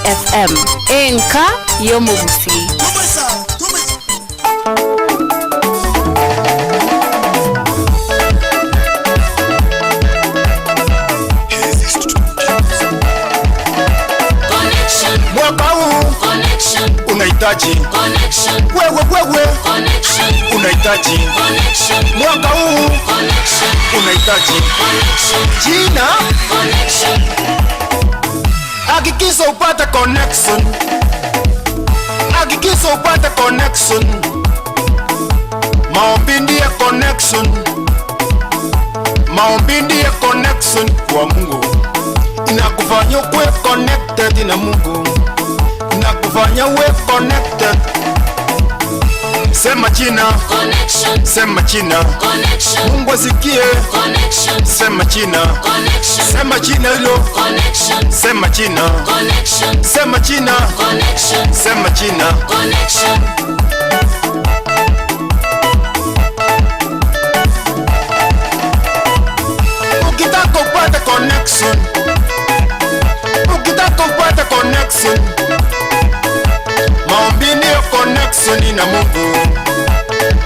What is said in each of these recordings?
FM, enka y'omogusii. Mwaka huu unahitaji wewe, wewe unahitaji mwaka huu unahitaji jina, hakikisha upate connection, hakikisha upate connection. Maombi ndiye connection, maombi ndiye connection kwa Mungu, inakufanya ukuwe connected na Mungu, inakufanya uwe connected. Sema jina, sema jina, Mungu asikie. Sema jina, sema jina hilo, sema jina, sema jina, sema jina. Ukitaka upate connection, ukitaka upate connection, maombi ndiyo connection na Mungu,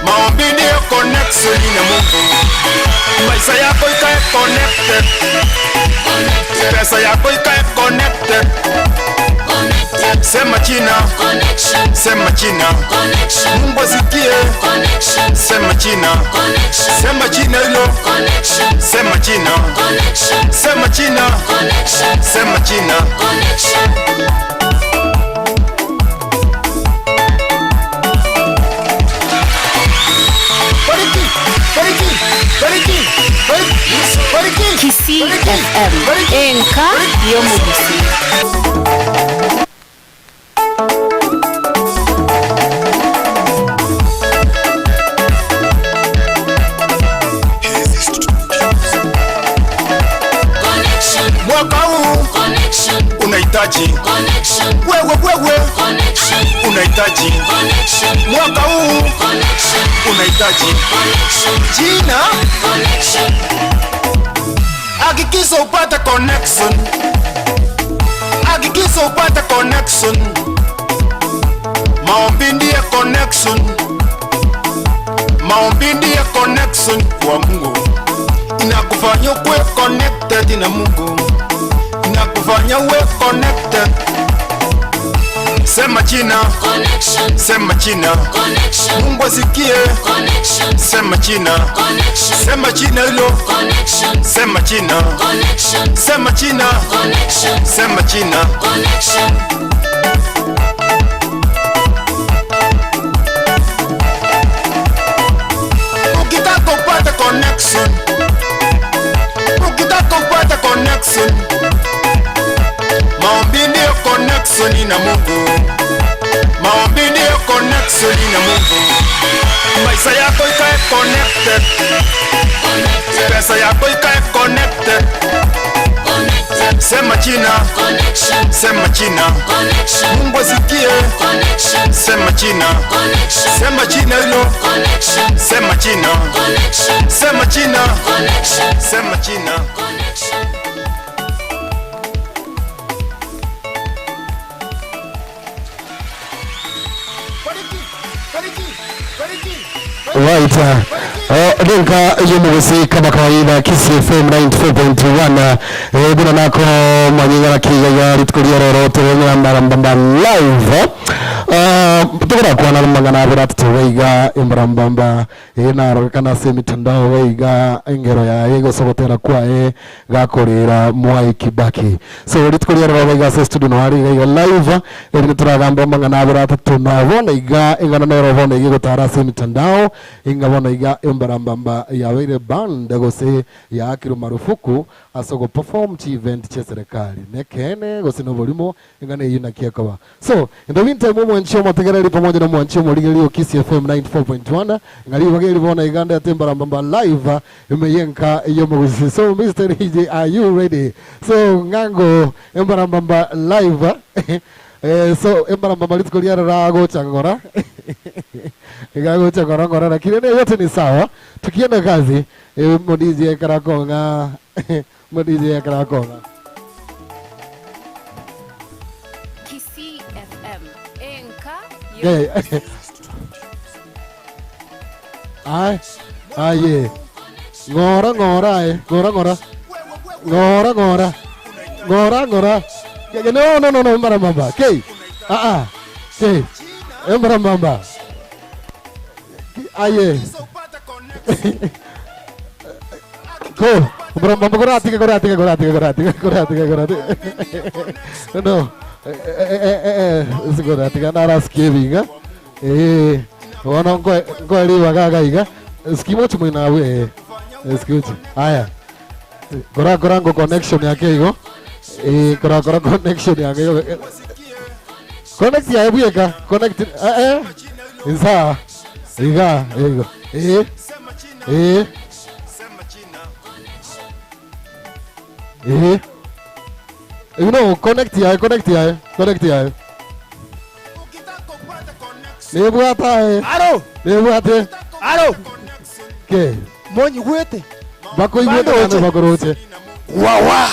maombi ndiyo connection na Mungu. Maisha yako ikae connected, pesa yako ikae connected. Sema jina, sema jina, Mungu asikie. Sema jina, sema jina hilo, sema jina, sema jina, sema jina. Bariki, bariki, bariki, bariki, bariki, Kisii bariki, FM, bariki, enka bariki. y'omogusii. Mwaka huu unahitaji wewe, wewe unahitaji mwaka huu unahitaji jina, hakikisha upate connection, hakikisha upate connection. Maombi ndiye connection, maombi ndiye connection kwa Mungu, inakufanya ukuwe connected na Mungu, inakufanya uwe connected. Sema jina, sema jina, Mungu asikie. Sema jina, sema jina hilo, sema jina, sema jina, sema jina. Ukitaka upate connection, ukitaka upate connection, maombi ndiyo connection na Mungu, maombi ndiyo connection na Mungu. Maisha yako ikae connected, pesa yako ikae connected. Sema jina, sema jina, Mungu asikie. Sema jina, sema jina hilo, sema jina, sema jina, sema jina. Right. Uh, Denka yomugusi kama kawaida Kisii FM 94.1 eh, buna nako manyinga kiya ritukuria roro turenyera mbarambamba live uh, tukura kwana mangana abira tutweiga imbarambamba eh, narorekana se mitandao weiga engero yaye gosogotera kwaye gakorera Mwai Kibaki so ritukuria roro weiga se studio no hari iga live eri nituragamba mangana abira atatu na bona iga ingana nero bona igigotara ase mitandao inga bono iga embarambamba yabeire band gose yaakirwe marufuku ase ogoperform chi event chia serikali nekene gose na oborimo inga na eyio naki ekoba so in the meantime omwanchi omotegereri pamoja na omwanchi omorigereria o Kisii FM 94.1 ng'a ribaga eri bono iga ndete embarambamba live ime yenka ey'omogusi so Mr. DJ are you ready so ng'ango embarambamba live eh, so embarambamba rituko riarora agocha ng'ora iga agocha ng'ora ng'ora lakini ene yote ni sawa tukienda kazi eh, mo DJ ekara kong'a mo DJ ekara kong'a Kisii. Okay. Aye. Aye. Ng'ora ng'ora aye. Ng'ora ng'ora. Ng'ora ng'ora. Ng'ora ng'ora. Ke- No no no no mbara mamba. Kei. Ah ah. Kei. Mbara mamba. Aye. Ko, bro, mambo koratige koratige koratige koratige koratige koratige. No. Eh eh eh eh eh koratige narasikia ebinga. Eh. Bono nkoe nkoe ribaga iga iga. Sikimochi moino abwo eh. Sikimochi. Aya. Kora kora ngo connection yake igo. Eh kora kora connection yake igo. Connect yaye bweka. Connect eh eh. Insa. Iga igo. Eh. Eh. Eh. You know, connect yaye, connect yaye, connect yaye. Nebwata aye. Aro. Nebwate. Aro. Ke. Monyigwete. Bakoigwete naende bakoroche. Wawa.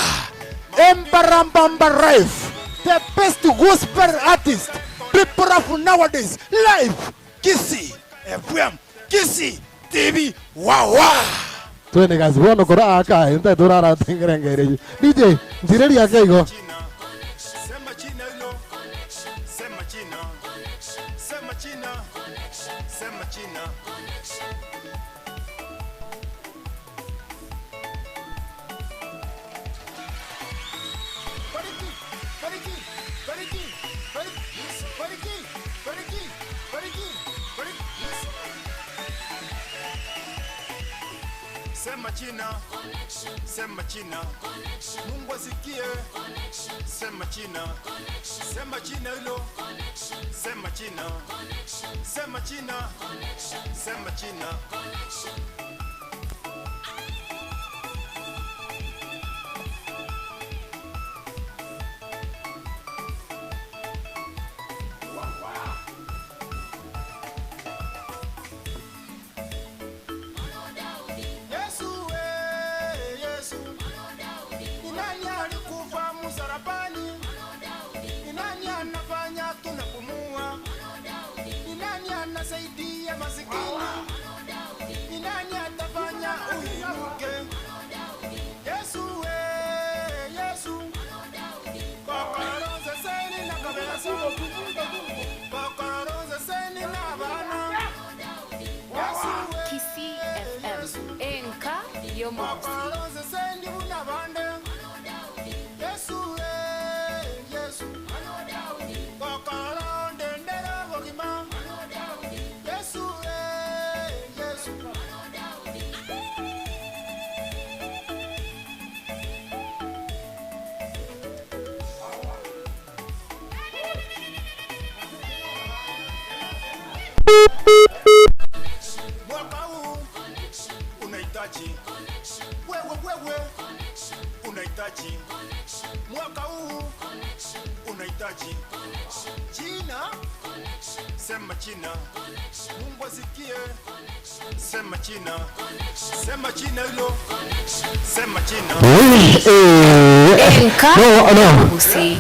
Embarambamba Life. The best gospel artist. People of nowadays. Live. Kisii FM. Kisii TV. Wawa. Twende kazi bono kora aka aye ntaete orarate ngerengererie eyio. DJ ntireria ake igo. Sema china, sema china, Mungu asikie. Sema china, sema china hilo, sema china, sema china, sema china. Yesu eh, Yesu. Ni nani alikufa msalabani? Ni nani anafanya tunapumua? Ni nani anasaidia masikini? Ni nani atafanya uinuke? Yesu eh, Yesu. Kokoroza seni na kabesa. Kokoroza seni na bana. Yesu eh, Kisii FM. Enka y'Omogusii. Kokoroza seni bunabande. Yesu eh, Yesu. Kokoro ndendera bogima. Yesu eh, Yesu. Mwaka huu unahitaji wewe, wewe unahitaji mwaka huu unahitaji jina, sema jina, Mungu asikie, sema jina, sema jina hilo, sema jina. Enka No, no. y'Omogusii.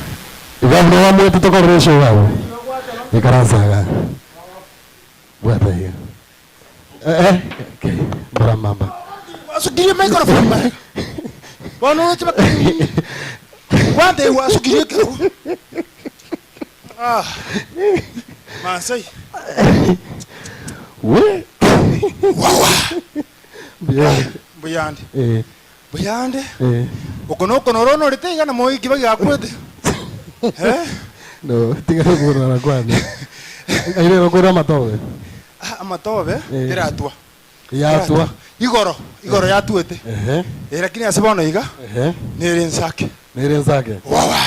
Gavana wa mwetu tokoresha wao. Ikaransaga. Bwata hiyo. Eh eh. Okay. Mbara mamba. Wasukirie microphone ba. Bono roche ba. Wande wasukirie kero. Ah, Masai, We. wawa, Bien. buyande, Eh buyande, eh. uko noko norono ritega na moi kiba gyakwete. Eh? No, tiga kurara kwanza. Aire bakora matobe. Ah, amatobe Eh. teratua. Yatua. Igoro, igoro yatuete. Ehe. Eh, lakini ase bono iga Ehe. nere nsake. Nere nsake. Wawa.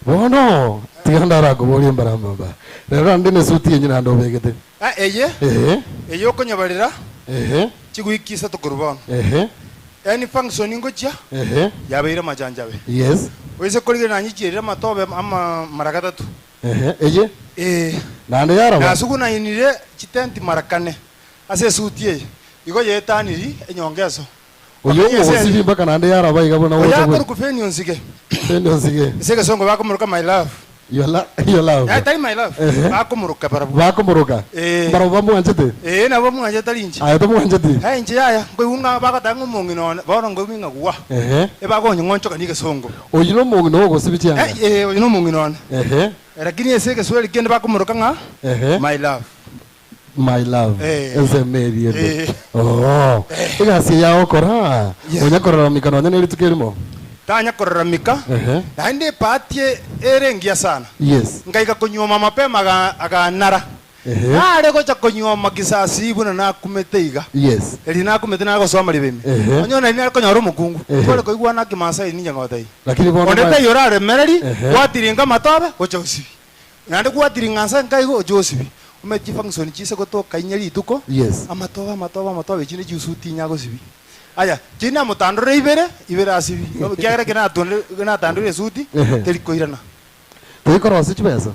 Bono tiga ndarakuboria mbarambamba. Rero ndi ne suti yenye nando obegete. Ah, eye, Ehe. eye okonyabarera Ehe. chigwiki isato korwa bono. Ehe. Yaani function ngochia Ehe. yabeire amachanjabe. Yes. Oise korigereria nanyichierire amatobe ama mara gatato. Ehe. Eye. Eh. Naende yaraba. Nasugunainire chitenti mara kane ase esuti eye. Igo yetaniri enyongeso. Oyo ogosibi mpaka naende yaraba iga buna Oyo gocha akorokwa Feni Onsige. Feni Onsige. Ase egesongo bakomoroka my love. Your la- your love. Eh, tari my love. Ehe. Bakomoroka barabwo. Bakomoroka. Eh. Mbarabwo bamwanchete. Eh, nabo bamwanchete tari inche. Aye tomwancheti. Eh, inche yaya, nkoigwa ng'a bagoteba ng'a omong'ina one, bono nkoigwa ng'a gwa. Ehe. Ebagonying'onchoka egesongo. Oyio nomong'ina ogosibi chianga. Eh, eh, oyo nomong'ina one. Ehe. Lakini ase egeswahili kende bakomoroka ng'a Ehe. my love. My love. Eh. Ensemo eria ende. Eh. Oo. Egasi eye agokora, Yeah. onya kororamika nonya ne rituko erimo. Tanya kororamika, Ehe. naende ebahati ere engiya sana. Yes. Ngaika konyuoma mapema aga- aganara. Ehe. Nare gocha konyuoma kisasi buna nakumete iga. Yes. Eri nakumete nare gosoa amariba ime. Ehe. Onye nari nare konyora omokungu, Ehe. tware koigwana kimasai ninche ngotebia. Lakini bono Onde ma- taiyo oraremereri, Ehe. gwatiringa amatobe gocha gosibi. Naende gwatiringa nse nkaigo oche osibi. Omanyete chifunction chise gotoka inye rituko, Yes. amatobe amatobe amatobe echi ne chisuti inye agosibi. Aya, chiri namotandorere ibere, ibere asibi. Ekiagera ekero natondire natandorire esuti, Ehe. teri koirana. Torikorosia chibesa?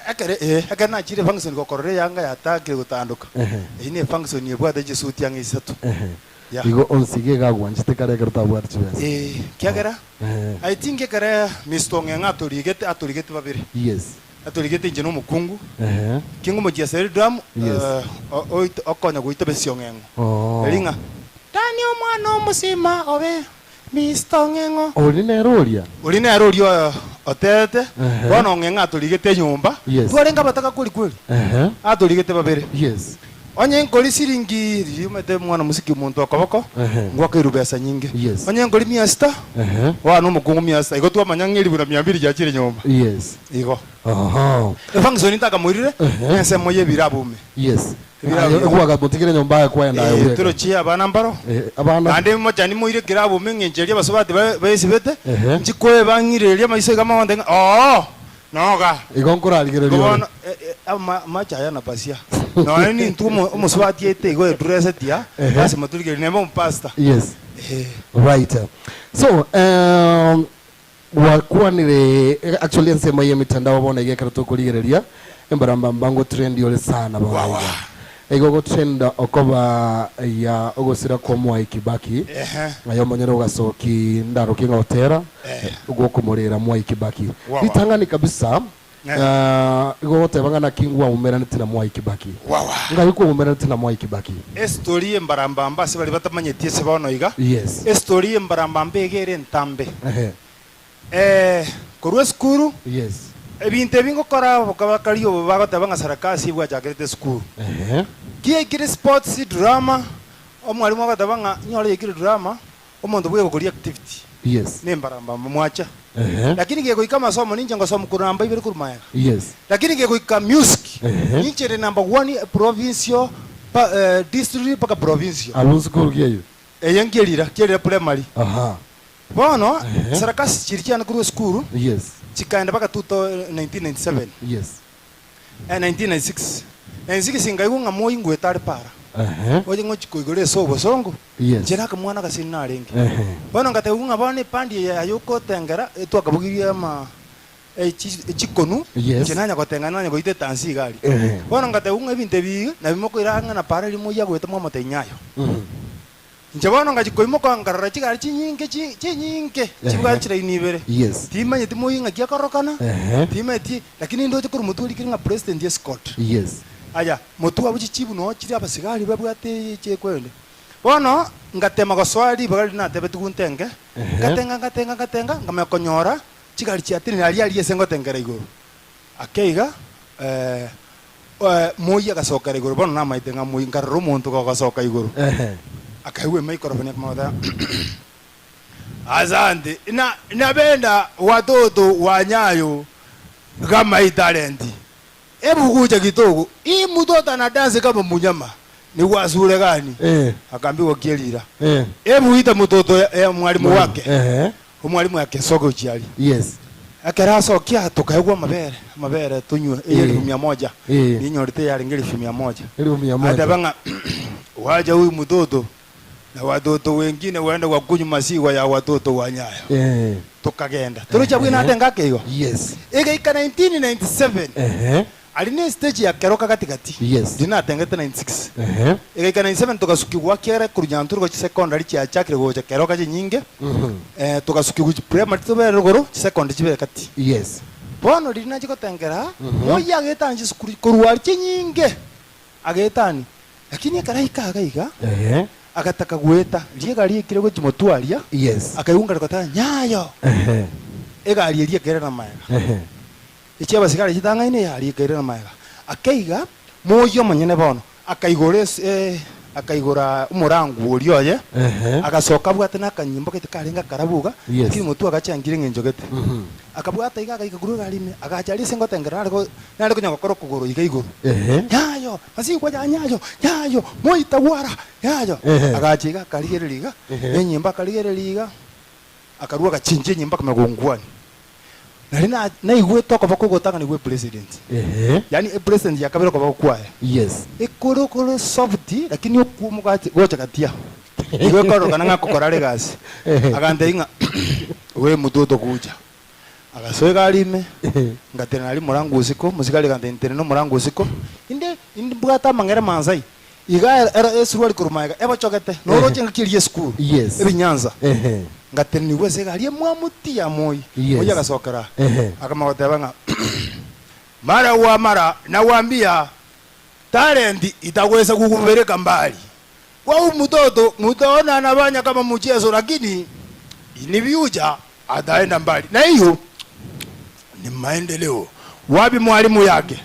Ekere eh, ekero nachire efunction gokorora eyanga yatakire gotandoka, Ehe. eyio ne efunction ebwate chisuti ang'e isato. Ehe. Yeah. Igo onsi iga egagwanchete kare ekero tabwate chibesa. Eh, ekiagera Ehe. I think ekere Mister Ong'eng'o atorigete atorigete babere, Yes. atorigete inche na omokungu, Ehe. ki ngomochia Seridam Yes. eh, o- oit okonya goita Bessie Ong'eng'o. Oo. Eri ng'a, Dani omwana omosima obe Mister Ong'eng'o. Oria nere oria? Oria nere oria oteete, Ehe. bono Ong'eng'o atorigete enyomba, Yes. twarenge abataka kweri kweri, Ehe. atorigete babere. Yes. Onye nkori siringi riria omanyete mwana omosike omonto okoboko, Ehe. ngwaka erubesa nyinge. Yes. Onye nkori mia sita, Ehe. bono omokungu mia sita, igo twamanya ng'a eribu na mia mbiri chiachire nyomba. Yes. Igo. Oho. Efunction ntakamoirire, Ehe. ensemo y'ebirabu ime. Yes. Ebirabu Aye, ime. egwakamotigire nyomba aye kwaenda aye Eh, bweka. torochie abana mbaro. Eh, abana. Naende mochani moire ekerabu ime eng'encho eria abasubati ba- baesibete, Ehe. nchikoeba ng'ire eria amaiso iga amagote ng'a oo, noga. Igo nkorarigereria ore. Bono eh, eh, ama- amache aya na pasia. Nonya nintwe omo- omosubati aete igo edreseti aa, Ehe. lasima torigererie neba omopastor. Yes. Eh. Right. So, um, Gwakwanire actually ensemo ye emitandao bono iga ekero tokorigereria embarambamba ngo trend ore sana bono Wawa. iga. Igo ogo trend okoba ya ogosira kwa Mwai Kibaki Ehe. aye omonyene ogasoki ndarokie ng'a otera Eh. gokomorera Mwai Kibaki. Wawa. Ritang'ani kabisa Eh. ah, igo ogoteba ng'a naki ngwaumeraneti na Mwai Kibaki. Wawa. Ng'ai kwaumeraneti na Mwai Kibaki? Estory y'embarambamba ase baria batamanyeti ase bono iga. Yes. Estory y'embarambamba iga ere entambe. Ehe. Eh, korwa esukuru, Yes. ebinto ebi ngokora bokabakari obo bagoteba ng'a sarakasi bwachakerete esukuru. Ehe. Kiaikire sports, drama, omwalimu agoteba ng'a nyore yaikire drama, omonto bweka koria activity. Yes. Nembarambamba mwacha. Ehe. Lakini gegoika amasomo ninche ngosoma korwa namba ibere korwa magega. Yes. Lakini gegoika music, Ehe. ninche ere number one provincial pa, eh, district mpaka provincial. Abwo nsukuru ki eyio? Eye nkerira, kerira primary. Aha. Bono, Ehe. sarakasi chiria chiane korwa esukuru, Yes. chikaenda mpaka 1997. Yes. Eh, 1996. 96 nkaigwa ng'a moi ngwete are para. Ehe. Oche ng'ochi koigora ase obosongo. Yes. Inche nakamwana agasini narenge. Ehe. Bono ngatebigwa ng'a bono epandi eye aye okotengera, etwakabugirie ama echi echikonu, Yes. inche nanya gotenga nanya goita etansi iga aria. Ehe. Bono ngatebigwa ng'a ebinto ebi iga, nabio mokoira ang'e na para eria moi agoeta mwamotebia nyayo. Mhm. Inche bono ngachia koimoka nkarora chigari chinyinge chi chinyinge chibwate chilaini ibere. Yes. Timanyeti moi ng'aki akorokana, Ehe. timanyeti, lakini ndoche korwa motwe orikire ng'a president escort. Yes. Aya, motwe abwo chichibu noo chire abasigari babwate chikwende. Bono, ngatema gosoa ribaga riria natebetigwe ntenge, Ehe. ngatenga ngatenga ngatenga, nkamanya konyora chigari chiatenenire aria aria ase ngotengera igoro. Ake iga, eh, moi agasokera igoro, bono namaete ng'a moi, nkarora omonto gogosoka igoro. Ehe. Akaigwa emaikorofoni akamotebia, Asante, na napenda watoto wa Nyayo kama hii talenti. Hebu kuja kidogo, hii mtoto ana dance kama munyama, ni wa shule gani? Eh. Akaambiwa Kielira. Eh. Hebu ita mtoto ya, ya mwalimu wake. Ehe. Omwalimu akesoka gochia aria. Yes. Ekero asokia tokaegwa amabere, amabere tonywe, Eh. ey'elifu mia moja. Eh. Ninyorete yarenge elifu mia moja. Elifu mia moja. Ateba ng'a wacha huyu mtoto na watoto wengine waende wakunywe maziwa ya watoto wa Nyayo. Eh. Tokagenda. Toroche bwino ate ngake igo. Yes. Egaika 1997. Ehe. Aria ne stage ya keroka gati gati. Yes. Riria natengete 96. Ehe. Egaika 97 togasukigwa kiagera korwa Nyanturgo chisecondary chiachakire gocha keroka chinyinge. Mhm. Eh, togasukigwa chi primary tobere rogoro, chisecondary chibere gati. Yes. Bono riria nachia gotengera, moyio agetania chisukuru korwa aria chinyinge, agetania. Lakini ekero aika iga iga, Ehe. agataka goeta, riria egari yaikire gochia motwe aria, Yes. akaigwa ngare goteba Nyayo! Ehe. Egari eria ekairana magega. Ehe. Echi abasigari chitang'aine eyari ekairana magega. Akeiga, moyio omonyene bono, akaigora es eh, akaigora omorangu oria oye, Ehe. agasoka abwate na akanyimbo gete karenge akarabu iga, Yes. lakini motwe agachangire eng'encho gete. Akabwata iga agaika korwa egari ime, agacha aria ase ngotengera nare go nare konya gokora okogoro iga igoro. Ehe. Nyayo, masikwa ya nyayo, nyayo, moitagwara, nyayo. Ehe. Agacha iga akarigereria iga, Ehe. na enyimbo akarigereria iga, akarua agachinchia enyimbo akamanya gongwani. Nari na naigwete okoboko ogotang'ani gwe president. Ehe. Yaani epresident ya kabere okoboko kwaye. Yes. Ekore okore soft lakini okuomo gati gocha gatia. Igo ekororokana ng'a akokora are egasi. Ehe. Agantebia ng'a we mtoto kuja. Agasoa egari ime, ngatenena aria morango osiko, omosigari agantebia ntenene omorango osiko, inde inde mbwate amang'ere mansai, iga ero esuruari korwa magega ebochogete, noroche engaki eria esukuru, Yes. ebinyansa. Ehe. Ngatenenigwa ase egari emwamu ti ya moi, Yes. moi agasokera aa, Ehe. akamanya goteba ng'a mara wa mara nakwambia talent itaweza kukupeleka mbali. Kwa huyu mtoto mtaona anafanya kama mchezo, lakini in future ataenda mbali, na hiyo ni maendeleo. Wapi mwalimu yake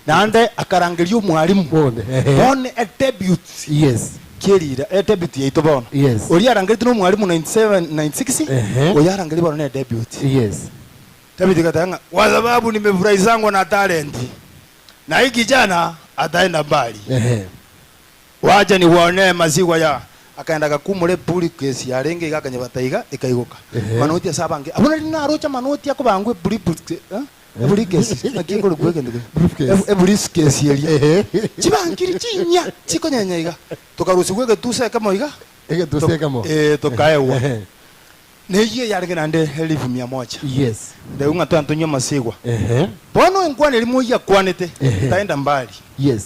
naende akarangeria omwalimu Bonde, ehe. bono e debut Yes. kierira e debut yaito bono Yes. oria arangeretie na omwalimu 97 96 Ehe. oyo arangerie bono ne debut Yes. debut gateba ng'a kwa sababu nimefurahi zangu na talenti na hii kijana ataenda mbali Ehe. Wacha niwaonee masigwa ya Akaenda agakumora ebriefcase yarenge iga akanyebata iga ekaigoka. Ehe. Manoti ase abange. Abwo nari naroche amanoti akobangwa ebriefcase eh? Ebriefcase naki ekorokwa egento keria? Briefcase. Ebu- Ebriefcase eria. Ehe. Chibangiri chinyia chikonyenya iga. Tokarusigwa egetusa ekemo iga. Egetusa ekemo. Eh, tokaegwa. Ehe. Neyio yarenge naende elifu mia moja. Yes. Ndaigu ng'a twende tonywe amasigwa. Ehe. Bono enkwana eria moyio akwanete, Ehe. taenda mbali. Yes.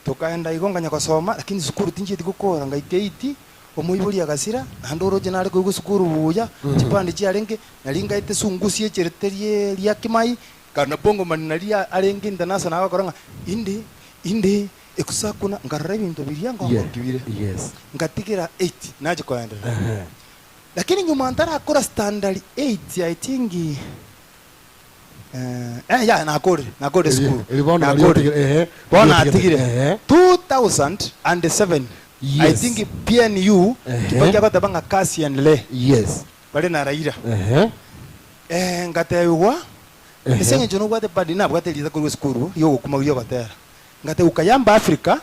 Tokaenda igo nkanya gosoma, lakini sukuru tinchieti gokora, ngaika eight, omoibori agasira, naende oroche nare koigwa esukuru buya, chipande chiarenge, nari ngaete sungusia echerete rie ria kimai, kana bongo mani nari arenge international agokora ng'a inde, inde, ekusakuna, nkarora ebinto biria Yeah. nkongokibire. Yes. Ngatigera eight, nachia koenderera. Ehe. Lakini nyuma ntarakora standard eight, I think. Eh, eh, ya nakorire, nakorire Eri- sukuru. eri bono nari Nakorire. otigire, ehe. Bono Otigete, natigire. ehe. 2007 I Yes. think PNU Ehe. Kibaki agoteba ng'a kasi endelee Yes. bare na Raila. Ehe. Eh, ngatebigwa Ehe. ase eng'encho nobwate bandi nabwate erieta korwa esukuru riogokuma riogotera. Ngatebigwa Kayamba Africa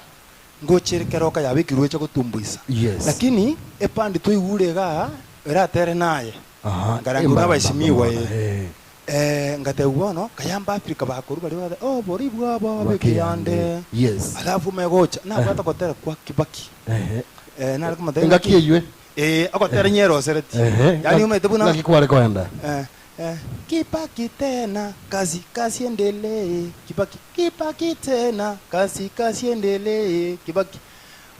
ngoche ere keroka yabekirwe eche gotumbuisa. Yes. Lakini ebandi toigure igaa eratere naye. Aha. Nkarangigwa na abaheshimiwa, eh. Eh. Eh, ngatebigwa bono, Kayamba Africa bakorwa baria bagoteba, oh, bori bwabo bekeyande. Yes. Alafu megocha, nabwate ogotera kwa Kibaki. Ehe. Eh, nare komotebia Engaki ng'aki- eywe. Eh, ogotera nyerosereti. Ehe. Yaani omanyete buna Ngaki kware koenda. eh, eh, Kibaki tena, kazi kazi endelee. Kibaki, Kibaki tena, kazi kazi endelee. Kibaki.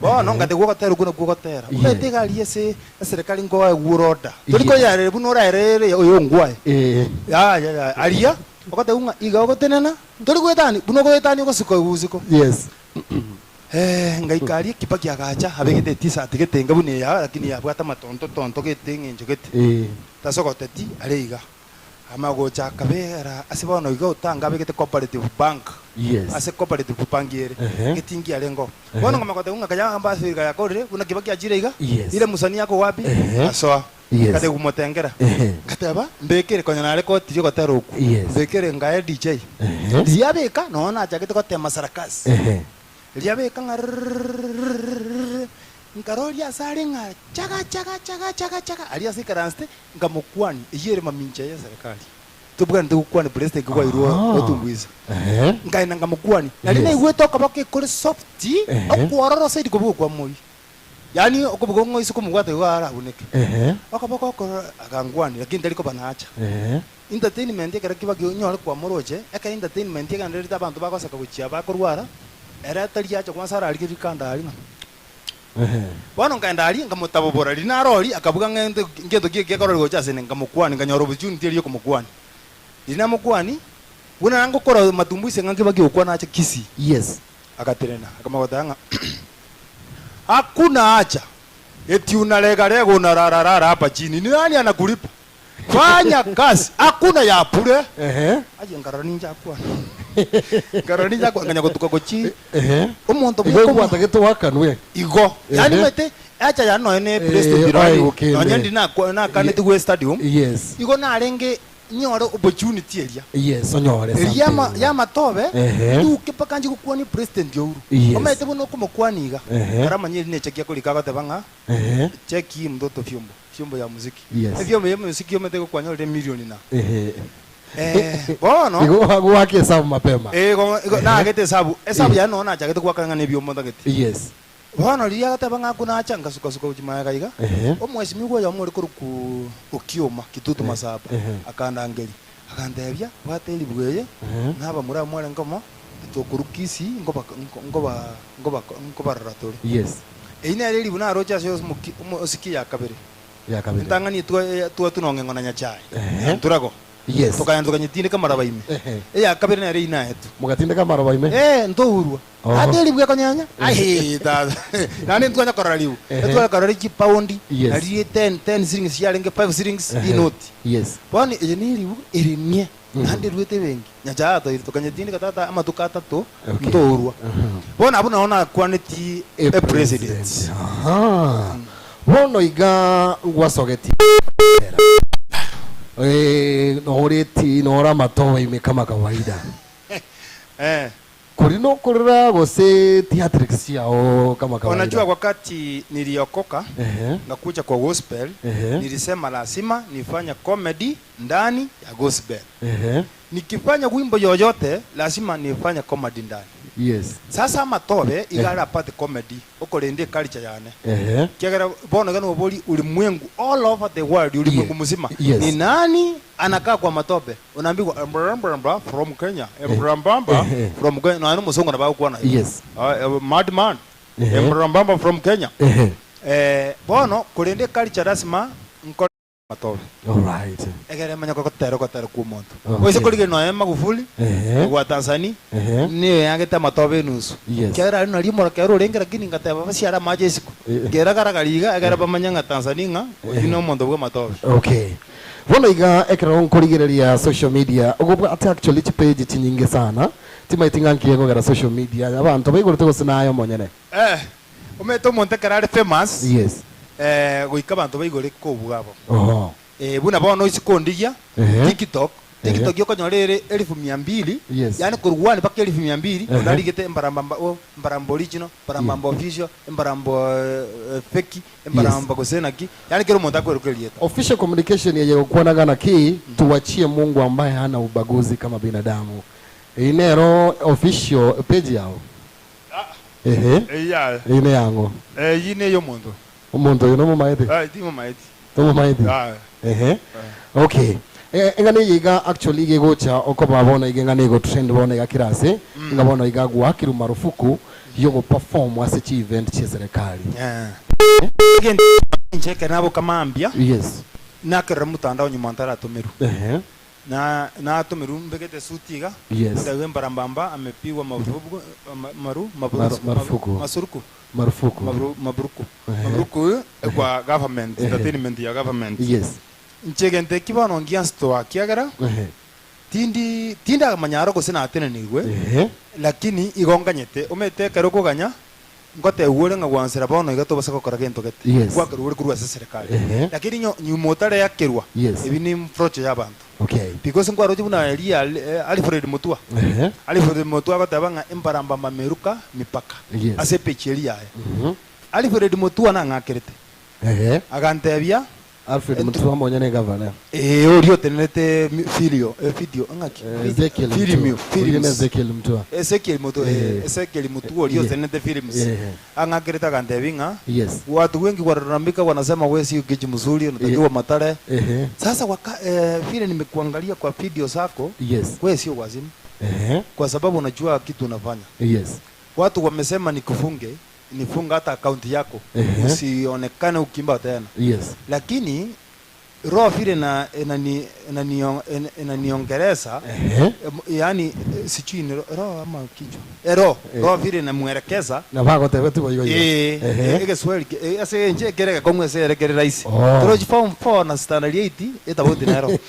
Bono ngategwa ogotera okwo nakwo ogotera. Yeah. Omanyete egari ase eserekari nkoegwa ore order. Tori Yeah. koyarere buna oraerere oyo ongwae. Eh. Yaya yaya aria ogotebiwa ng'a iga ogotenena tori goetania buna ogoetania ogosiko igusiko. Yes. Eh, ngaika aria Kibaki agacha abegete etisati gete enga buna eya lakini yabwate amatonto tonto gete eng'encho gete. Eh. Tasogoteti are iga. Amagocha akabera ase bono iga otanga abegete cooperative bank. Yes. Ase cooperative bank ere. Ehe. Getingi arenge oo. Ehe. Bono ng'ama goteba ng'a kanya ambassador iga yakorire buna Kibaki achire iga. Yes. Ire musanii ako wapi? Ehe. Asoa. Yes. Ngateba komotengera. Ehe. Ngateba mbekere konya nare kotiri ogotera okwo. Yes. Mbekere ngae DJ. Ehe. Riria abeka nonya nachagete gotema sarakasi. Ehe. Riria abeka ng'a rrrrrrrrrrrr, nkaroria ase are ng'a chaga chaga chaga chaga chaga, aria ase aikaransete, nkamokwania, eyio ere mamincha ya eserekari. Tobwenerete gokwania president kwairwe Aha. otumbuisa. Ehe. Nkaenda nkamokwania, nari Yes. naigwete okoboko ekore soft, Ehe. okwororo saidi kobuga kwa moi. Yaani okobuga ng'a oise komobwata igo arabuneke. Ehe. Okoboko okoro akangwania, lakini tari koba nacha. Ehe. Entertainment ekero kibaki onyore kwamoroche, ekero entertainment egendererete abanto bagoseka gochia bakorwara, ere tari acha kwanza ararigerie rikanda aria ng'a Ehe. Bono nkaenda aria nkamotabobora, riria naro oria akabuga ng'a ento ngento ki gekororwa gocha asende, nkamokwania, nkanyora opportunity eria yokomokwania. Riria namokwani, buna nangokora matumbo ise ng'a nkebaki gokwana ache Kisii. Yes. Agatenena, akamanya goteba ng'a Hakuna haja eti unaregarega unarararara hapa chini, ni nani anakulipa? Fanya kazi, hakuna ya bure. Ehe. Aye nkarora ninche akwana. Nkarora ninche akwana, nkanya gotuka gochi Ehe. omonto Igo bweka omo- gwatagete oakanwe. igo. Yaani Ehe. omanyete echa yane nonya ne Eh, president oye nonye gokende. nonye ndi nakwa nakaneti gwe stadium. Yes. Igo narenge nyore opportunity eria. Yes, onyore Eria yama something. yamatobe Ehe. nduke mpaka nche gokwania president Uhuru. Yes. Omanyete buna okomokwania iga. Ehe. Karamanye eri ne cheki akorika agoteba ng'a Ehe. cheki hii mtoto vyombo, vyombo ya muziki. Yes. Evyombo ya muziki omanyete gokwanyorire emilioni na. Ehe. Eh, bono Igo gwaka esabu mapema. eh, igo igo naagete esabu, esabu Eh. yane nonya nachagete goaka ng'a nebiombo ntagete. Yes. Bono riria agateba ng'a akuna acha, ngasuka-suka gochia magega iga, Ehe. omwesimigwa oyomo ore korokwa Okioma, Kitutu Masaba, Ehe. akandangeria, akantebia, bwata eribuga eye, Ehe. na abamura abwo mwarenge omo, tokorwa Kisii nkoba nkoba nkoba nkobarora tore. Yes. Eyio nere eribu naroche ase omoki omo osiki ya kabere. Ya kabere. Entang'ani etwa etwatwa nong'eng'o na Nyachae, Ehe. na Nturago. Yes. Tokagenda tokanyetindeka amaraba ime. Ehe. Eya kabere nere eyio naetwe. Mogatindeka amaroba ime? Eh, ntourwa. Oho. Ate eribu ekonyenya? Aye, tata. Naende ntwanya korora ribu. Ehe. Etwanya korora chipaundi, Yes. nari 10, 10 shillings chiarenge 5 shillings, Ehe. rinoti. Yes. Bono eye ne eribu ere nie, naende eruete ebenki. Nyachae atoire tokanyetindeka tata amatuko atato, Okay. ntourwa. Aha. Bono abwo nabo nakwaneti E epresident. president. Aha. Bono iga ngwasogetie Eh, noreti nora amatobe ime kama kawaida. Eh. Kori nokorera gose theatrics chiao kama kawaida. Unajua wakati niliokoka Ehe. ngakuja kwa gospel Ehe. nilisema lazima nifanye comedy ndani ya gospel. Ehe. Nikifanya wimbo yoyote lazima nifanye comedy ndani. Yes. Sasa amatobe igare apate comedy okorenda eculture yane. Ehe. Kiagera bono iga nobori ulimwengu all over the world ulimwengu Ye- mzima yes. ni nani anakaa kwa matope unaambiwa embrambamba from Kenya embrambamba Ehe. from Kenya na musongo na bagokwana igo. Yes. Ah, eh, madman Ehe. embrambamba from Kenya Ehe. eh bono korende culture lazima nkore matobe Alright. egere manya gotera gotera kwa omonto Okay. oise korigereria nonya Magufuli Ehe. gwa Tanzania Ehe. niyo yangete amatobe enusu Yes. kiagera aria nario omorokero orenge lakini ngateba basiare amache isiko Eh. nkera garagari iga egere bamanye ng'a Tanzania ng'a oyio na omonto bwa amatobe. Okay. Bono iga ekero nkorigereria social media ogobwate actually chipage chinyinge sana timaeti ng'a nkiye kogera social media abanto baigorete gose naye omonyene. Eh, omanyete omonto ekero are famous Yes. eh, goika abanto baigore kobua abo. Oho. Eh, buna bono oise kondigia Ehe. TikTok, Ehe. TikTok okonyora ere elfu mia mbili, Yes. yaani korwa one mpaka elfu mia mbili, Ehe. onde arigete embarambamba o embaramba original, embarambamba official, embaramba eh, feki, embaramba gose naki, yaani kera omonto akweroka erieta. Official communication yeye gokwana naki tuwachie Mungu ambaye hana ubaguzi kama binadamu. Eye nero official page yao. Ehe. Eya. Eye neyang'o? Eyio neya omonto. Omonto oyo nomomaete? Eh, timomaeti. Tomomaeti? Ah. Ehe. Okay. Eh, eng'ana eye iga actually iga egocha okoba bono iga eng'ana ego trend bono iga kera ase, ng'a bono iga gwakirwe marufuku yogo perform ase chi event chie serikali. Eh. Egento inche ekero naboka mambia, Yes. nakerora motandao nyuma ntaratomerwa. Ehe. Na natomerwe mbegete esuti iga, Yes. ntebiwe mbarambamba amepigwa marufuku, ma- maru, maru, Maru- marufuku. masuruku. Marufuku. Maru, maburuku. Ehe. Maburuku ekwa government, Ehe. entertainment ya government. Yes. Inche egento eki bono ngianstoa kiagera, Ehe. tindi tindamanya aro gose natenenigwe, Ehe. lakini igo nganyete, omanyete ekero okoganya, Ngotebwa ore ng'a gwansera bono iga tobasa gokora gento gete. Yes. Gwakerwa ore korwa ase eserekari. Ehe. Lakini nyo nyuma otareakerwa, Yes. ebi ni mfrocho ya abanto. Okay. Because nkwaroche buna Elia eh, Alfred Mutua. Ehe. Alfred Mutua agoteba ng'a embarambamba meruka mipaka. Yes. Ase epeji eria yaye. Mhm. Alfred Mutua nang'akerete. Ehe. Agantebia, Alfred Mutua monyene egavana. Ee, oria otenerete mi- filio, eh, video, ng'aki? Eh, Ezekiel Mutua. Filmio, Oria ne films. Ezekiel Mutua. Ezekiel Mutua, eh, Eh. Ezekiel Mutua oria Yeah. otenerete films. Yeah. Ang'akerete agantebi ng'a Yes. watu wengi wanalalamika wanasema wewe si kitu mzuri unatakiwa Yeah. matare. Ehe. Sasa waka, eh, vile nimekuangalia kwa video zako Yes. wewe sio wazimu Ehe. kwa sababu unajua kitu unafanya. Yes. Watu wamesema nikufunge, nifunga hata akaunti yako Ehe. usionekane ukimba tena. Yes. Lakini Roho vile na enani enanio enaniongeleza Ehe. yaani sijui ni roho ama kichwa eh roho roho vile inamwelekeza Na bagotebeti boigo igo. eh Ehe. egeswahili ase enche ekere gekong'u ase ere kere rahisi Oh. torochi form 4 na standard 8 etabauti nero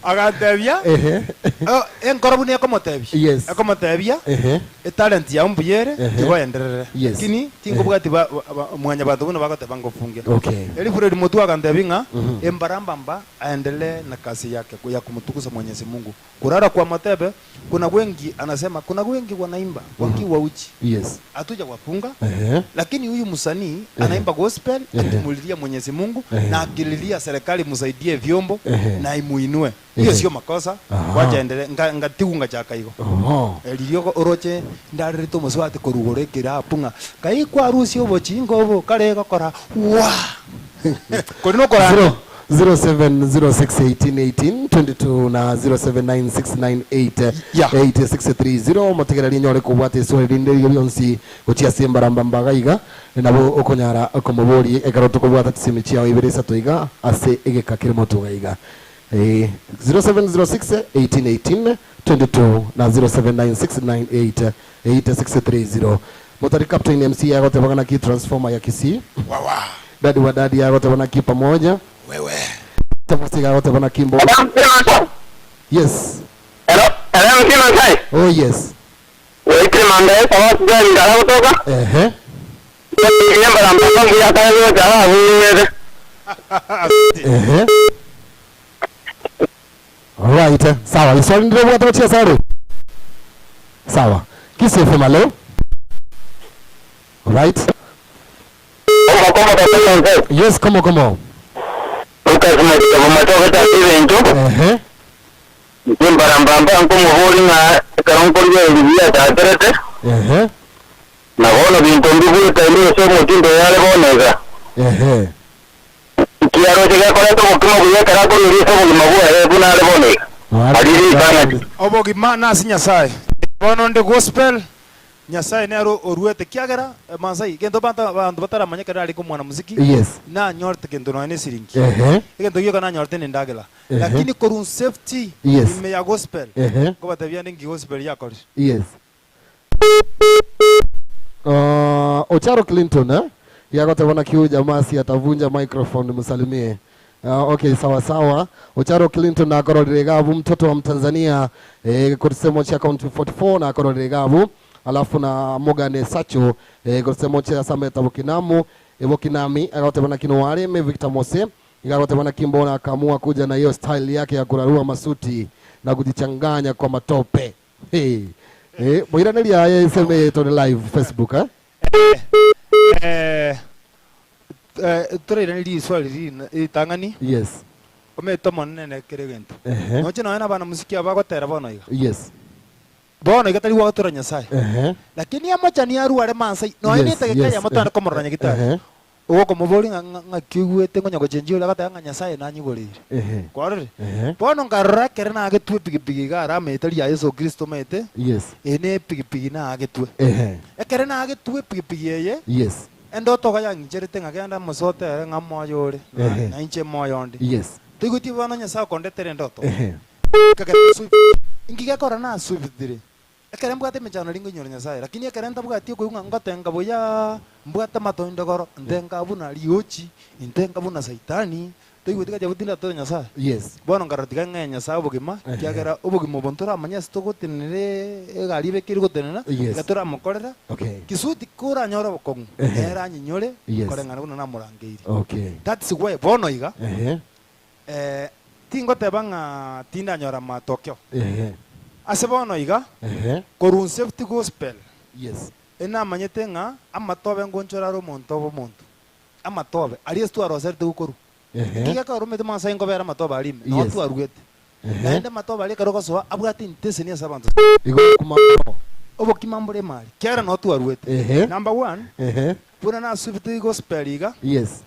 agantebia Ehe. oh, enkoro buna ekomotebia Yes. ekomotebia Ehe. Etalent yao mbuya ere, Ehe. tiga oenderere. Yes. Lakini tinkobwati ba- ba- ba- mwanyabanto buna bagoteba ngofunge. Okay. Elifred Mutua akantebia ng'a embarambamba aendelee na kazi yake ya kumtukuza Mwenyezi Mungu. Kurara kwa Motebe kuna wengi anasema kuna wengi wanaimba wakiwa uchi. Yes. Hatuja wafunga. Ehe. Lakini huyu msanii anaimba gospel akimulilia Mwenyezi Mungu Ehe. na akililia serikali msaidie vyombo Ehe. na imuinue. Hiyo Ehe. sio makosa. Aha. Wacha endelee nga ngatigunga chaka igo. Oho. Riria oroche ndarerete omosubati korwa igoro ekerapu ng'a kai kwarusia obochinga obo kare egokora waa! Kori nokoranda. 0706181822 na 0796988630 motegererie nyore kobwata eswali rinde riria rionsi gochia ase embarambamba iga iga nabo okonyara komoboria ekero tokobwata chisemi chiao ibere isato iga ase egeka kere moto iga iga. Eh, 0706 1818 22 na 079698 8630 Motari Captain MC agoteba naki transformer ya Kisii Wawa. Dadi wa dadi agoteba naki pamoja Wewe. Tamusiga agoteba naki mbo Yes Hello, hello mzima mzai. oh yes Waitire manda yesa watu gani ndala kutoka? ehe Nyamba la mpango ya kaya yote ala hunyere. ehe Alright sawa iswali ndire bwata bachia sare sawa Kisii FM hello Alright Koma koma kwa mzai. yes komo komo Ukazima kitabu matoka ta ibenjo. ehe Nyamba mbamba nko muhuri na karonkoli ya libya ta terete. ehe Na bono bintu mbibuta ndio somo tindo yale boneza. ehe Kiaro chega kora to mukimo kuya karako ndio somo kimabua eh buna ale boneza. Aliri bana. Obogima nase Nyasaye. Bono onde gospel, Nyasaye nere oruete kiagera Masai, gento banto abanto bataramanya ekero arenge omwanamuziki, Yes. nanyorete kento nonya na esiringi. Ehe. Egento gioka nanyorete na endagera. Ehe. Lakini korwa safety Yes. ime ya gospel, Ehe. nkobatebia ande nki gospel yakorire. Yes. Ocharo Clinton eh? Yagotebana kiu jamaa si atavunja microphone msalimie. Okay, sawa sawa. Ocharo Clinton akororire gabu mtoto wa Mtanzania eh, korisemo cha county 44 na akororire gabu alafu na Morgan Sacho eh, korisemo cha Sameta Bukinamu eh, Bukinami agotebana kino wareme Victor Mose agotebana kimbona akaamua kuja na hiyo style yake ya kurarua masuti na kujichanganya kwa matope. Hey. Eh, moiraneria aya eseme tore live Facebook eh? Eh, eh, torairanerie iswali riri ritang'ani Yes. omanyete omonene nekere egento Ehe. noche nonya na abana mosiki aba bagotera bono iga Yes. bono iga tari gwagotora nyasaye Ehe. lakini amochani arware mansa nonya Yes, netageka yes. eyemo twende komorora nyagitari Ehe. ogokomoboria ng'a ng'a ng'aki oigwete ngonya gochenjia oria agateba ng'a nyasaye nanyigoreire Ehe. kwarorire Ehe. bono nkarora ekere nagetwe epigipigi iga are amaete ria yeso kristo omanyete Yes. eye na epigipigi nagetwe Ehe. ekere nagetwe epigipigi eye Yes. Endoto iga yang'incherete ng'a genda mosote ere ng'a moyo ore, na Ehe. na inche moyo onde. Yes. Toigweti bono Nyasae okondetera endoto. Ehe. Nkagenda Swift. Inki gekora naswiftire? Ekere mbwate emechando naria nkoinyora Nyasae, lakini ekere ntabwati okoigwa ng'a ngotenga buya, mbwate amatoindogoro, ntenga buna riochi, ntenga buna saitani, Toigweti gati abwo tindatore Nyasae? Yes. Bono nkarora tiga ng'ee Nyasae obogima, Ehe. ekiagera obogima obo ntoramanye ase togotenenera egari ebekire gotenena, Yes. tiga toramokorera, Okay. kisuti koranyore obokong'u, Ehe. nere anyinyore, Yes. koreng'ana buna namorangeiri. Okay. That's why bono iga, Ehe. eh, tingoteba ng'a tindanyora matokeo. Ehe. Ase bono iga, Ehe. korwa Safety Gospel, Yes. enamanyete ng'a amatobe ngonchora are omonto obe omonto. Amatobe, aria ase twaroserete gokorwa. Ehe. Ekiagera ekero oromete mwansa ingobera amatobe aria ime, noo Yes. twaruete. Ehe. Naende amatobe aria ekero ogosoa abwate inteseni ase abanto. Igo okuma mono. Obokima mbore emari, kiagera noo twaruete. Ehe. Number one, Ehe. buna nasubete gospel iga, Yes.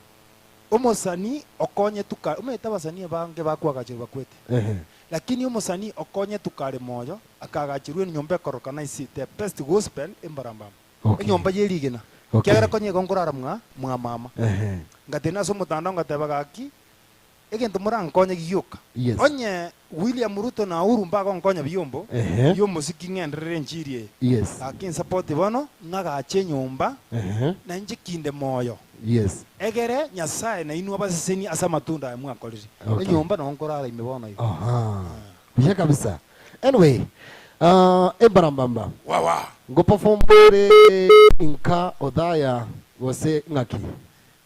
omosani okonyetwe kare, omanyete abasani abange bakwagacherwa bakwete. Ehe. Lakini omosani okonyetwe kare moyo, akagacherwa enyomba ekorokana isi the best gospel embarambamba. Okay. Enyomba ye rigena. Okay. Ekiagera konya igo nkorara mwa mwa mama. Ehe. Ngatena ase omotandao ngateba gaki, egento morankonye gioka. Yes. Onye William Ruto na Uhuru mbagonkonya biombo, Ehe. bi'omosiki ng'enderere enchiri eye. Yes. Gaki nsapoti bono, ng'agache enyomba, Ehe. na inche kinde moyo. Yes. Egere Nyasae nainwe abasesenie ase amatunda aya mwakorire. Okay. Enyomba noo nkorara ime bono iga. Aha. Buya kabisa. Anyway, ah, embarambamba. Wawa. Ngoperform ore inka Othaya gose ng'aki?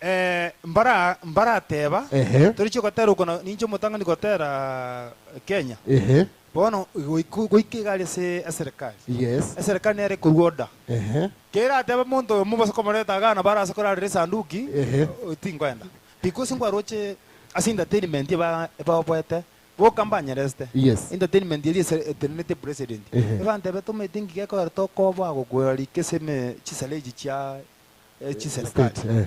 Eh, mbara mbarateba, Ehe. torichia gotera oko na ninche omotang'ani gotera Kenya. Ehe. Bono goika goika iga aria ase eserekari. Yes. Eserekari nere ekorwa order. Ehe. Keratebe monto oyomo bose komoreta igaa nabo arase korarera esanduki, Ehe. tinkoenda. Because nkwaroche ase entertainment eba ebaoboete, boka mbanyereste. Yes. Entertainment eria ese etenenete president. Ehe. Ebantebe tomanyete nki gekogera tokoboa gokwera riko ase eme chisare echi chia chiserikali. State, ehe.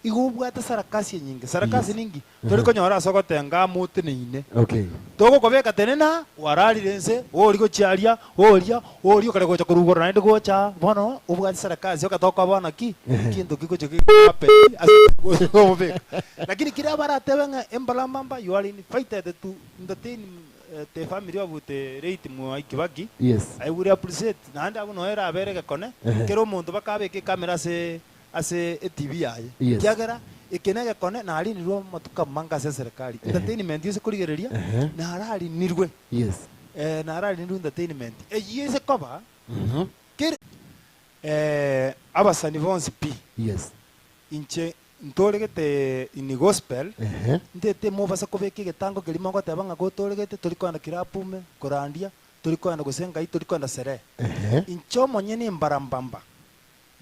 Igo obwate sarakasi enyinge. Sarakasi Yes. ninki? Tori konyora ase ogotenga amo oteneine. Okay. Togokobeka tenena, kwararire inse, oria gochia aria, oria, oria okare gocha korwa igoro naende gocha aa, bono obwate sarakasi ogatoka bono ki? Ehe. Ekinto ki gochia gehappen ase obeka. Lakini kiria baratebe ng'a embalambamba you are invited to entertain the family of the late Mwai Kibaki, Yes. I will appreciate naende abwo noyo erabere egekone, Ehe. kera omonto bakabeka ecamera ase ase etv yaye. Yes. Ekiagera eke negekone narinirwe amatuko amange ase eserekari. Ehe. Entertainment ase korigereria, Ehe. nararinirwe. Yes. Eh, nararinirwe entertainment. Eyio ase koba, Mhm. kere eh, abasani bonsi pi, Yes. inche Ntoregete in gospel, Ehe. ntete mobasa kobeka egetango keria mogoteba ng'a gotoregete tori koenda club ime korandia, tori koenda gose ngai, tori koenda sherehe. Ehe. Inche omonyene imbarambamba,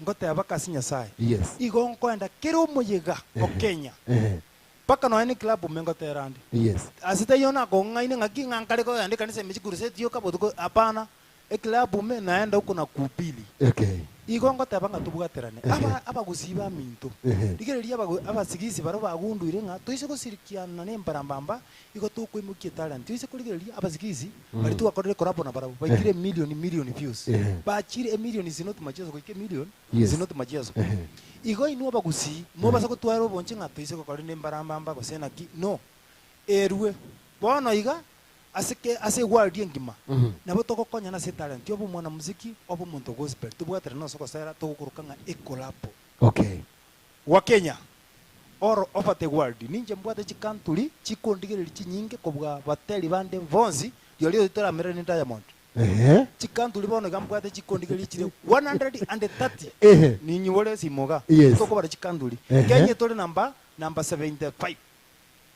ngoteba ase Nyasaye, Yes. igo nkoenda kera omoyega o Kenya, Ehe. mpaka nonya ne club ime ngotera nde. Yes. Ase taiyo nakong'aine ng'aki ng'a nkare kogenda ekanisa ime chikuruseti yoka botuko, hapana. Eclub ime naenda huko na kuhubiri. Okay. Igo ngoteba ng'a tobwaterane. Aba abagusii baminto, Ehe. rigereria abagu abasigisi baria bagunduire ng'a toise gosirikiana na embarambamba igo tokoimokia etalent. Toise korigereria abasigisi baria twakorire collabo nabarabwo baikire emillion million views. Ehe. Bachire emillion is not macheso goika emillion Yes. is not macheso. Ehe. Igo inwe abagusii mobasa gotwara obonche ng'a toise gokora na embarambamba gose naki no. Erwe bono iga Ase ke ase eworld engima, nabo togokonyana ase etalent obe omwanamuziki, obe omonto o gospel, tobwaterane ase ogosera togokoroka ng'a ecollabo. Okay. Wa Kenya all over the world, ninche mbwate chikanturi chikondigereria chinyinge kobua bateri bande bonsi, rirorio toramereranie Diamond. Ehe. Chikanturi bono iga mbwate chikondigereria chire 130, Ehe. ninyibore esimo iga, Yes. tokobara chikanturi. Ehe. Kenya tore number number 75.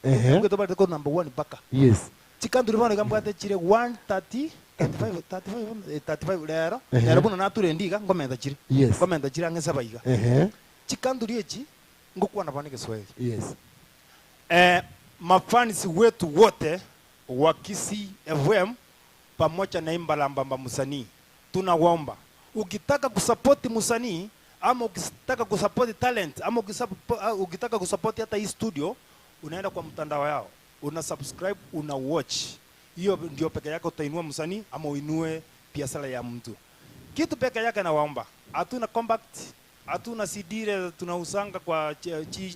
Ehe. Abwo tobarete korwa number one mpaka. Yes. Chikanturi bono iga mbwate chire 130, 35, 35, eh, 35 rero, Ehe. rero buna nature endi iga nkomenta chire. Yes. Nkomenta chire ang'e saba iga. Ehe. Chikanturi echi, ngokwana bono egeswahili. Yes. Eh, mafans wetu wote wa Kisii FM pamoja na Imbalambamba msanii, tunawaomba ukitaka kusupport msanii ama ukitaka kusupport talent ama ukitaka kusupport hata hii studio, unaenda kwa mtandao yao, una subscribe, una watch. Hiyo ndio peke yake utainua msanii ama uinue biashara ya mtu. Kitu peke yake nawaomba, hatuna compact, hatuna CD ile tunausanga kwa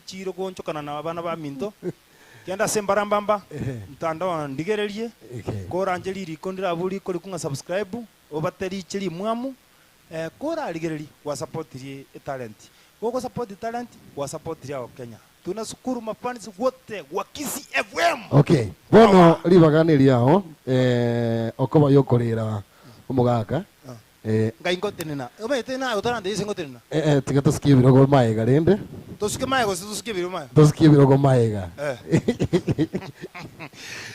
chiro gonchokana na abana ba minto. Kenda ase mbarambamba, mtandao ndigererie, Okay. koranje ririko ndirabu riko rikung'a subscribe, obate riche rimwamu, eh, korarigererie gwasapotirie etalent. Gogosupport talent, gwasapotirie ao Kenya. Tunashukuru mafans wote wa Kisii FM. Okay. Bono ribaga neriao eh, okoba yokorera omogaka eh, Ngai ngotenena. Omanyete naye otarante ase ngotenena. eh, eh, tiga tosikie ebirogo maega rende. Tosuke maega gose tosuke ebirogo maega? Tosukie ebirogo maega. Eh.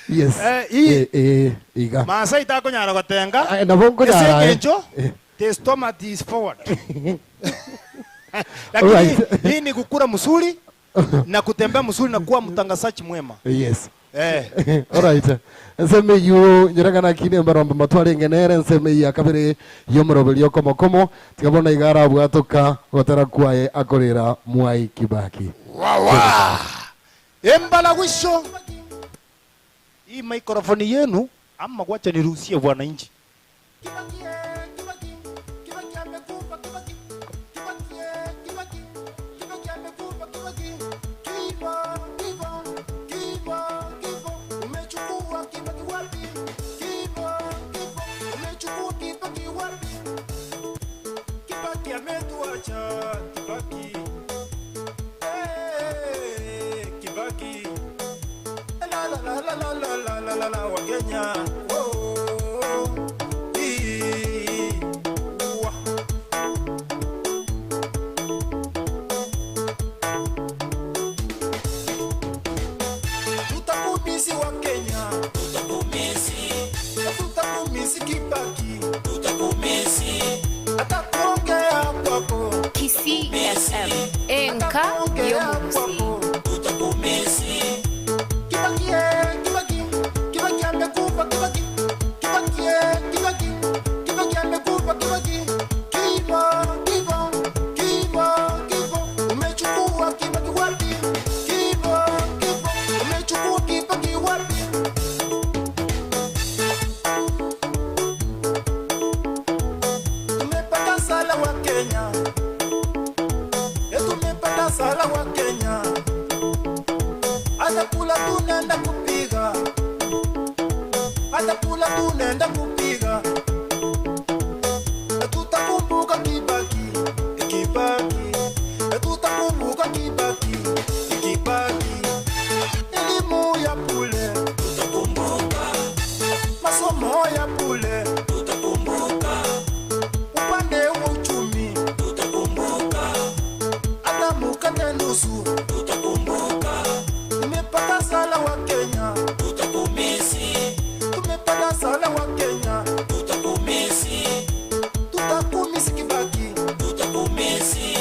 Yes. Eh, i- Eh, eh, iga. Maasai takonyara gotenga. Ah, nabo nkonyara Ase aye. engencho, Eh. the stomach is forward. Lakini Alright. hii ni kukula mzuri na kutembea mzuri na kuwa mtangazaji mwema. Yes. Eh. Alright. Ensemo eyio nyeregana kine embarombe matwarenge nere ensemo eyio ya kabere y'omoroberio okomokomo tiga bono iga arabwatoka gotera kwaye akorera Mwai Kibaki. Wawa. Embalagwisho. Hii microphone yenu ama wacha niruhusie wananchi. Kibaki, eh, Kibaki, Kibaki amekufa, Kibaki, Kibaki, eh, Kibaki. wapi? Kibaki ametuacha, Kibaki. Hey, Kibaki. La la la la la la la la la la wa Kenya. Oh, ee, wa. Tutakumisi wa Kenya. Tutakumisi. Tutakumisi Kibaki. Tutakumisi. Atakuongea kwako. Kisii FM enka y'omugusi. Kibaki, eh, Kibaki, Kibaki amekufa Kibaki, Kibaki, eh, Kibaki, Kibaki amekufa Kibaki, kifo, kifo, kifo, kifo, umechukua Kibaki wapi? Kifo, kifo, umechukua Kibaki wapi? Tumepata sala wa Kenya, eh, tumepata sala wa Kenya hata kula tunaenda kupiga, hata kula tunaenda kupiga. Tutakumbuka Kibaki, Kibaki, tutakumbuka Kibaki, Kibaki. Elimu ya bure tutakumbuka, masomo ya bure tutakumbuka, upande wa uchumi tutakumbuka, hata mkate nusu tutakumbuka. Tumepata sala wa Kenya, tutakumisi. Tumepata sala wa Kenya, tutakumisi. Tutakumisi Kibaki, tutakumisi.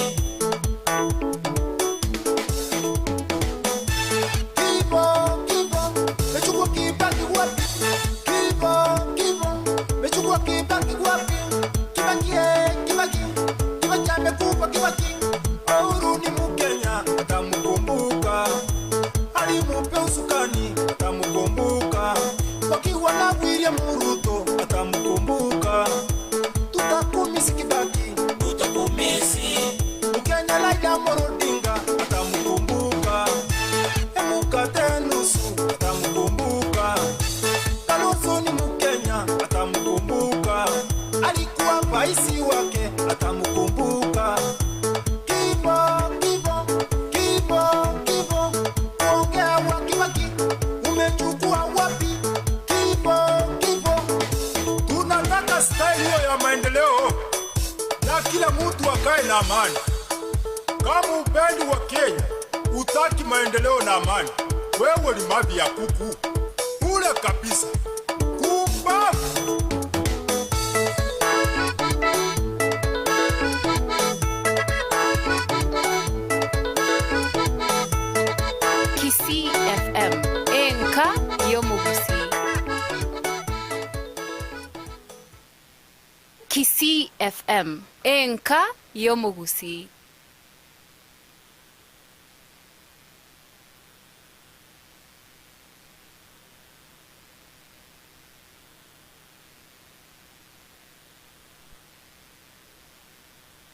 Kibo, kibo, mechukua Kibaki wapi? Kibo, kibo, mechukua Kibaki wapi? Kibaki, eh, Kibaki, Kibaki amekufa Kibaki. Uhuru ni Mkenya, atamukumbuka alimupe usukani atamukumbuka, wakiwa na William Ruto atamukumbuka. Tutakumisi Kibaki, tutakumisi. Mkenya Raila Amolo Odinga atamukumbuka, emukate nusu atamukumbuka, Kalonzo ni Mkenya atamukumbuka, alikuwa vaisi wake atamukumbuka. Kibo, kibo, kibo, kibo, kuongea wa Kibaki umechukua wapi? Kibo, kibo, Tunataka style hiyo ya maendeleo na kila mtu akae na amani. Kama upendi wa Kenya utaki maendeleo na amani, wewe ni mavi ya kuku kule kabisa, kumbavu. Kisii FM enka y'omugusi. Kisii FM enka y'omugusi.